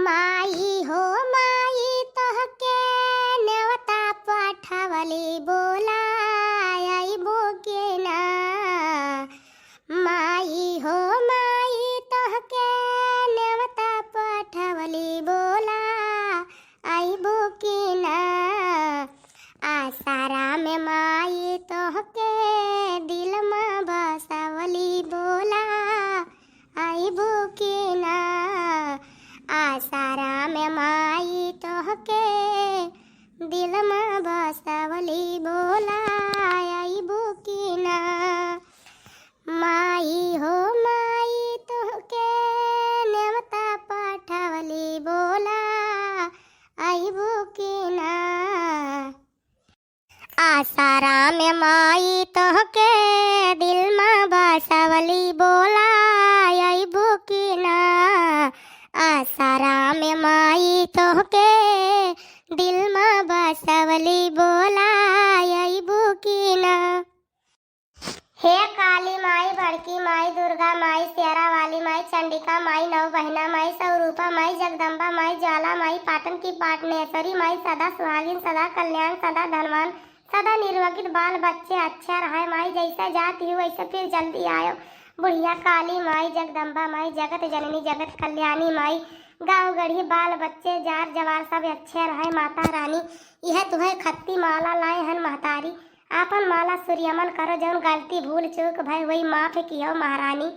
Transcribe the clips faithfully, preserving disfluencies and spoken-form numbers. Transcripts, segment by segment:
माई हो माई, तोहके नेवता पठवली, बोला अइबू कि ना? माई हो माई, तोहके नेवता पठवली, बोला अइबू कि ना? आसाराम माई, तोहके दिल मा बसवली, बोला अइबू कि ना? आसाराम माई, तोहके दिल मा बसवली, बोला अइबू कि ना? माई हो माई, तोहके नेवता पठवली, बोला अइबू कि ना? आसाराम माई, तोहके दिल मा बसवली, बोला अइबू कि ना? आसाराम माई, तोहके दिल मा बसवली, बोला अइबू कि ना? हे काली माई, बड़की माई, दुर्गा माई, शेरा वाली माई, चंडिका माई, नौ बहिना माई, स्वरूपा माई, जगदम्बा माई, ज्वाला माई, पाटन की पाटनेश्वरी माई, सदा सुहागिन, सदा कल्याण, सदा धनवान, सदा निरोगित, बाल बच्चे अच्छे रहे माई, जैसे जाती हूँ वैसे फिर जल्दी आयो। बुढ़िया काली माई, जगदम्बा माई, जगत जननी, जगत कल्याणी माई, गाँव गढ़ी, बाल बच्चे, जार जवार सब अच्छे रहे माता रानी। यह तुहे खत्ती माला लाए हन महतारी, आपन माला सुरियमन करो, जौन गलती भूल चूक भय होई माफ किहो महारानी,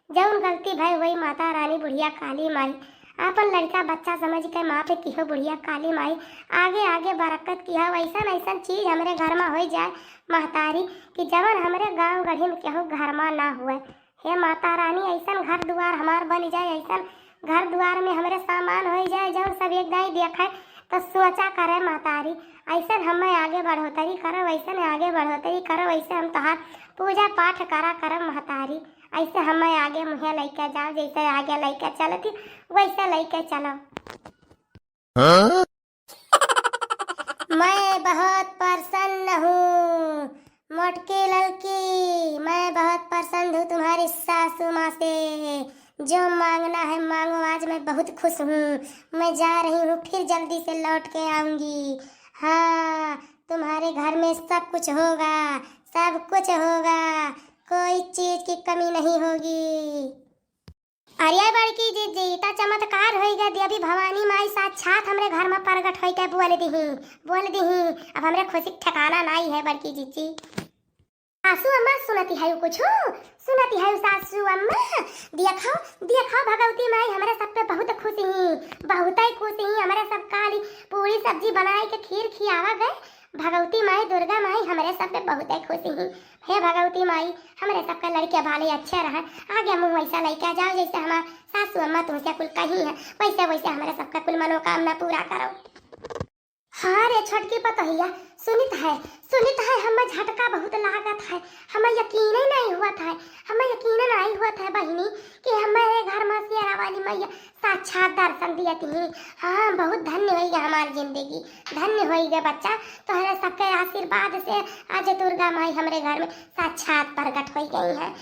जौन गलती भय होई माता रानी बुढ़िया काली माई, आपन लड़का बच्चा समझ के माफ किहो बुढ़िया काली माई, आगे आगे बरकत किहो, ऐसन ऐसन चीज हमरे घर मा होई जाए महतारी, कि जवन हमरे गाँव गढ़ी में केहू घर मा ना हुए। हे माता रानी, ऐसन घर दुआर हमार बन जाए, ऐसन घर दुआर में हमरे सामान होई जाए, जौन सब एक दाई देखे तो सोचा करे महतारी, ऐसन हमें आगे बढ़ोतरी करो, ऐसन आगे बढ़ोतरी करो, ऐसे हम तोहार पूजा पाठ करा करब महतारी, ऐसे हमें आगे मुहे लइके जाओ, जैसे आगे लइके चलती वैसे लइके चलो। हाँ? मैं बहुत प्रसन्न हूँ मोटकी ललकी, मैं बहुत प्रसन्न हूँ तुम्हारी सासू माँ से। जो मांगना है मांगो, आज मैं बहुत खुश हूँ। मैं जा रही हूँ, फिर जल्दी से लौट के आऊँगी। हाँ, तुम्हारे घर में सब कुछ होगा, सब कुछ होगा, कोई चीज की कमी नहीं होगी। अरे बड़की जीजी, त चमत्कार होई गए, देवी भवानी माई साक्षात हमरे घर में प्रगट होई के बोल दीही, बोल दीही। अब हमरे खुशी के ठिकाना नाई है बड़की जीजी। सासू अम्मा सुनती है कुछ? सुनती है सासू अम्मा? देखो, देखो भगवती माई हमरे सब पे बहुत खुश ही, बहुत ही खुश ही। हमरे सब काली पूरी सब्जी बनाए के खीर खियावा गए। भगवती माई, दुर्गा माई हमरे सब पे बहुत ही खुश ही। हे भगवती माई, हमरे सबके लड़के भाले अच्छे रहन, आगे मुँह वैसा लइके जाओ जैसे हमार सासू अम्मा तुमसे कुल कही है, वैसे वैसे हमरे सबके कुल मनोकामना पूरा करो। हाँ रे छोटकी पतोहिया, सुनित है, सुनित है, हमें झटका बहुत लागत है, हमें यकीन ही नहीं हुआ था, हमें यकीन नहीं हुआ था बहिनी कि हमारे घर में शेरा वाली मैया साक्षात दर्शन दियत ही। हाँ, बहुत धन्य होई गए हमार जिंदगी, धन्य होई गए बच्चा, तोहरे सबके आशीर्वाद से आज दुर्गा माई हमरे घर में साक्षात प्रगट होई गई है।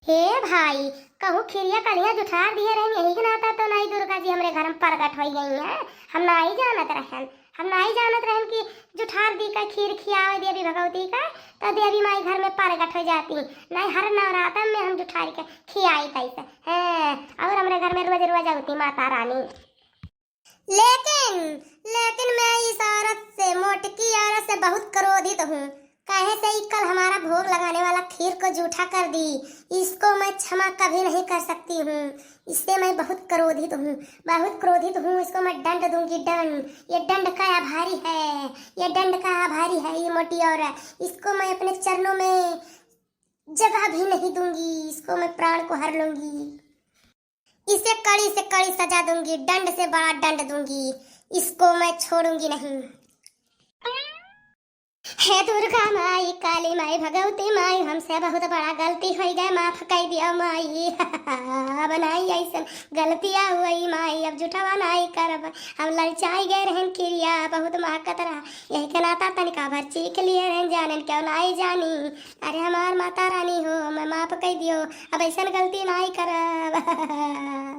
हे भाई, कहूँ खिरिया कलिया जुठार दिए रहन, यही के नाता तो नाई दुर्गा जी हमरे घर में प्रगट होई गई है। हम नाई जानत रहन, हम नाई जानत रहन कि जुठार दी का खीर खियावे देवी भगवती का, तो देवी माई घर में प्रगट हो जाती। नाई हर नवरातन में हम जुठार के खियाई तैसे। हैं, और हमरे घर में रोज रोज आवती माता रानी। लेकिन, लेकिन मैं इस औरत से, मोटकी औरत से बहुत क्रोधित हूँ। काहे से ई कल हमारा भोग लगाने वाला खीर को जूठा कर दी। इसको मैं क्षमा कभी नहीं कर सकती हूँ। इससे मैं बहुत क्रोधित हूँ, बहुत क्रोधित हूँ। इसको मैं दंड दूंगी, दंड। ये दंड का आभारी है, ये दंड का आभारी है ये मोटी औरत। इसको मैं अपने चरणों में जगह भी नहीं दूंगी, इसको मैं प्राण को हर लूंगी। इसे कड़ी से कड़ी सजा दूंगी, दंड से बड़ा दंड दूंगी, इसको मैं छोड़ूंगी नहीं। हे दुर्गा माई, काली माई, भगवती माई, हमसे बहुत बड़ा गलती होई गए, माफ कर दियो माई। अब नाई ऐसन गलतिया हुई माई, अब जुठवा नाई करब। हम ललचाई गए रहन किरिया, बहुत महकत रहा, यही के नाता तनिका भर चीख लिए रहन, जानन क्यों नाई जानी। अरे हमार माता रानी हो, मैं माफ कर दियो, अब ऐसन गलती नाई करब।